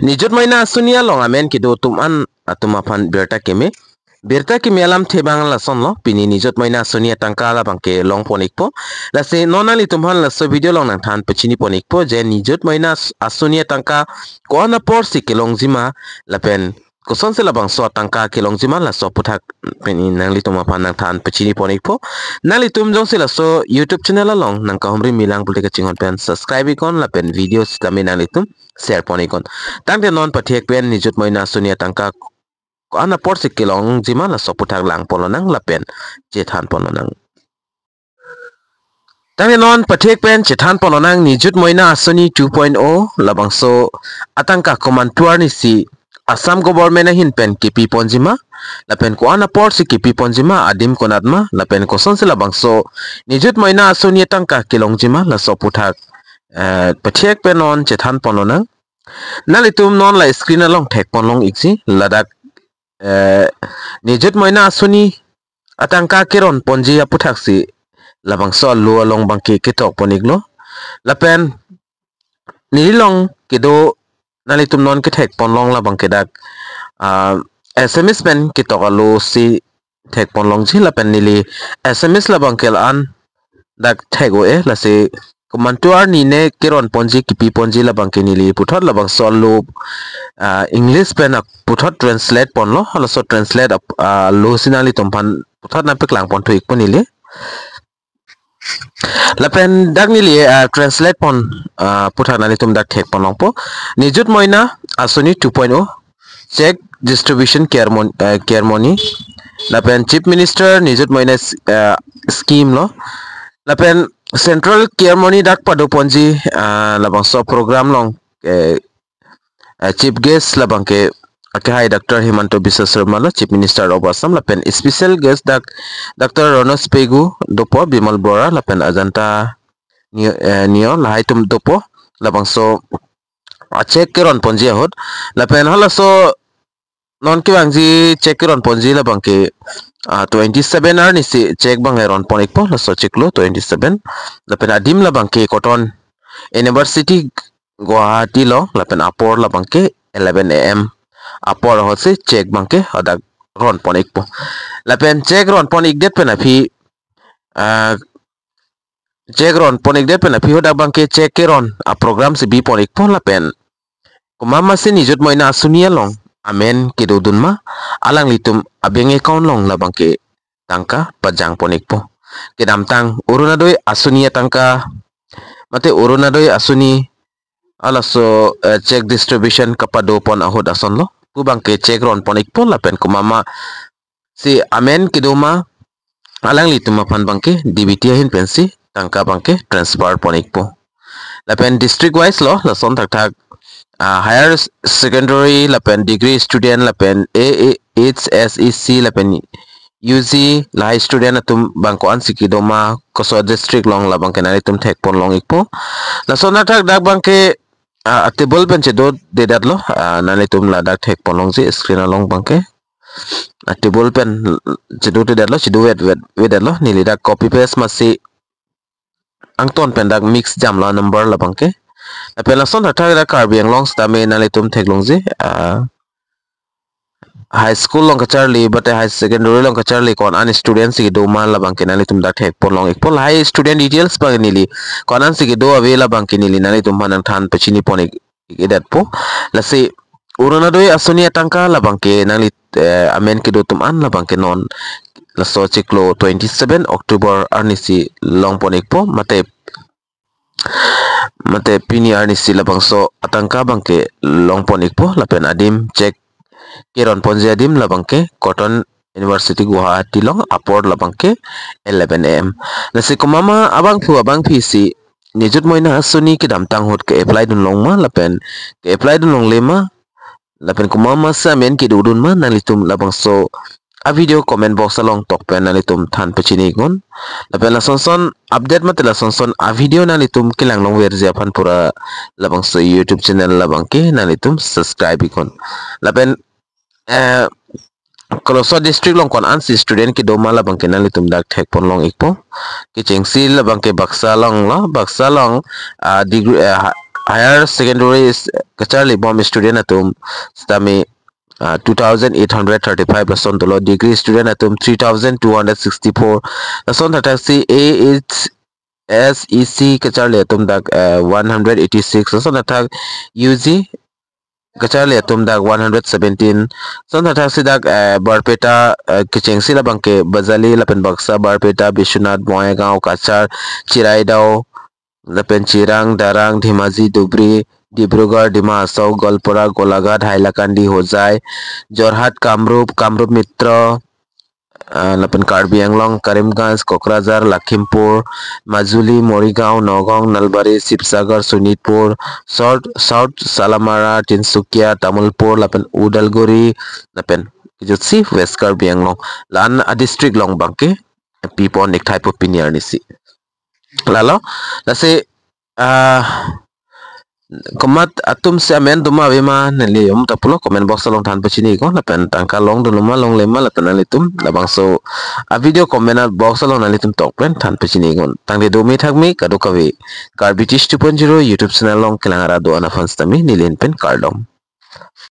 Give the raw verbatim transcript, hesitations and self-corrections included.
Nijut Moina Asoni along amen kedo atum an atum aphan birta keme. Birta keme alamthe abang lasonlo, pini Nijut Moina Asoni atangka labang kelong pon ikpo. Lasi non nanglitum aphan laso video along nangthan pachini pon ikpo, je Nijut Moina As-, Asoni atangka ko-an aporsi kelongjima, lapen kosonsi labangso atangka kelongjima, laso aputhak pini nanglitum aphan nangthan pachini pon ikpo. Nanglitum jongsi laso YouTube channel along nangkahumri milang pulote kachinghon pen subscribe iknon lapen video sitame nanglitum share pon iknon. Tangte non pathek pen Nijut Moina Asoni atangka ko-an aporsi kelongjima, laso aputhak lang pon lonang lapen chethan pon lonang. Tangte non pathek pen chethan pon lonang Nijut Moina Asoni two point oh labangso atangka komantu arnisi Assam government ahin pen kepi ponjima, lapen ko-an aporsi kepi ponjima, adim konatma, lapen kosonsi labangso Nijut Moina Asoni atangka kelongjima, laso aputhak, eh, pathek pen non chethan pon lonang. Nanglitum non la screen along thek pon long ikji, ladak, eh, Nijut Moina Asoni atangka keron ponji aputhaksi labangso alo along abangke ketok pon iklo. Lapen neli along kedo, nanglitum non kethek pon long labangke dak, ah, S M S pen ketok alosi thek pon longji, lapen neli S M S labangke la-an dak thek-o-e, lasi komantu arni ne keron ponji, kepi ponji labangke neli puthot labangso alo, ah, English pen ak-, puthot translate ponlo, laso translate ap-, ah, alosi nanglitum aphan puthot nangpeklang ponthu ikpo neli. Lapen dak neli, ah, translate pon, ah, aputhak nanglitum dak thek pon longpo. Nijut Moina Asoni two point oh, check distribution ceremon-, ah, ceremony. Lapen Chief Minister Nijut Moina s-, ah, scheme lo. Lapen central ceremony dak pado ponji, ah, labangso program along, eh, eh, chief guest labangke akehai Doctor Himanta Biswa Sarma lo, Chief Minister of Assam, lapen special guest dak Doctor Ranoj Pegu dopo, Bimal Bora, lapen Ajanta Neo, eh, Neo, lahai atum dopo, labangso a-check keron ponji ahut, lapen halaso non kevangji check keron ponji labangke, ah, twenty-seven arnisi check abang ron pon ikpo, laso chiklo twenty-seven. Lapen adim labangke Cotton University Guwahati lo, lapen apor labangke eleven A M apor ahutsi check abangke hadak ron pon ikpo. Lapen check ron pon ikdet pen aphi, ah, check ron pon ikdet pen aphi hadak abangke check keron a-program si bi pon ikpo, lapen komat masi Nijut Moina Asoni along amen kedodun ma, alanglitum a-bank account along labangke tangka pajang pon ikpo. Kedamtang Orunodoi Asoni atangka, mate Orunodoi Asoni halaso, eh, check distribution kapado pon ahut asonlo, pu abangke check ron pon ikpo, lapen komat masi amen kedo ma, alanglitum aphan abangke D B T ahin pensi tangka abangke transfer pon ikpo. Lapen district wise lo, lason thakthak, ah, higher s-, secondary, lapen degree student, lapen A A H S E C, lapen U G, lahai student atum abang ko-ansi kedo ma, koso district along labangke nanglitum thek pon long ikpo. Lason thakthak dak abangke, ah, a-table pen chedodedet lo, ah, nanglitum ladak thek pon longji screen along abangke. A-table pen chedodedet lo, chedo vet vet, vedet lo, neli dak copy paste masi angton pen dak mix jamlo number labangke. Lapen lason thakthak dak Karbi Anglong sitame nanglitum thek longji, ah, high school along kacharli, mate high secondary along kacharli ko-an student si kedo ma labangke nanglitum dak thek pon long ikpo. Lahai student details abang neli, ko-ansi kedo ave labangke neli nanglitum aphan nangthan pachini pon ik, ik-edetpo. Lasi Orunodoi Asoni atangka labangke nangli, eh, amen kedo atum an labangke non laso chiklo twenty-seven October arnisi long pon ikpo, mate, mate pini arnisi labangso atangka abangke long pon ikpo, lapen adim check keron ponji adim labangke Cotton University Guwahati along, apor labangke eleven A M. Lasi komat ma abangphu abangphi si Nijut Moina Asoni kedamtang ahut ke-apply dun long ma, lapen ke-apply dun longle ma, lapen komat masi amen kedodun ma, nanglitum labangso a-video comment box along tok pen nanglitum than pachini iknon. Lapen lasonson update mate lasonson a-video nanglitum kelang longverji aphan pura labangso YouTube channel labangke nanglitum subscribe iknon. Lapen, eh, koloso district along ko-ansi student kedo ma labangke nanglitum dak thek pon long ikpo. Kechengsi labangke Baksa along lo, Baksa along, ah, degree, eh, ha-, higher secondary is, kacharli bom student atum sitame, ah, two thousand eight hundred thirty-five lason dolo, degree student atum three thousand two hundred sixty-four, lason thakthaksi A H S E C kacharli atum dak, eh, one hundred eighty-six, lason thakthak U G kacharli atum dak one hundred seventeen, lason thakthaksi dak, eh, Barpeta, eh, kechengsi labangke Bajali lapen Baksa, Barpeta, Biswanath, Bongaigaon, Cachar, Chiraidao, lapen Chirang, Darrang, Dhemaji, Dhubri, Dibrugarh, Dima Hasao, Goalpara, Golaghat, Hailakandi, Hojai, Jorhat, Kamrup, Kamrup Metro, ah, lapen Karbi Anglong, Karimganj, Kokrajhar, Lakhimpur, Majuli, Morigaon, Nagaon, Nalbari, Sibsagar, Sonitpur, South, South Salamara, Tinsukia, Tamulpur, lapen Udalguri, lapen kejutsi West Karbi Anglong. La-an a-district along abangke pipon ik thai pu pini arnisi. Lalo, lasi, ah, komat atum si amen doma avema neli jom ta pulo comment box along than pachini iknon, lapen tangka longdunloma longlema lapen nanglitum labangso a-video comment box along nanglitum tok pen than pachini iknon. Tangte dome thakme kadokave Karbi Teach two point zero YouTube channel along kelang arat do-an aphan sitame neli ahin pen kardom.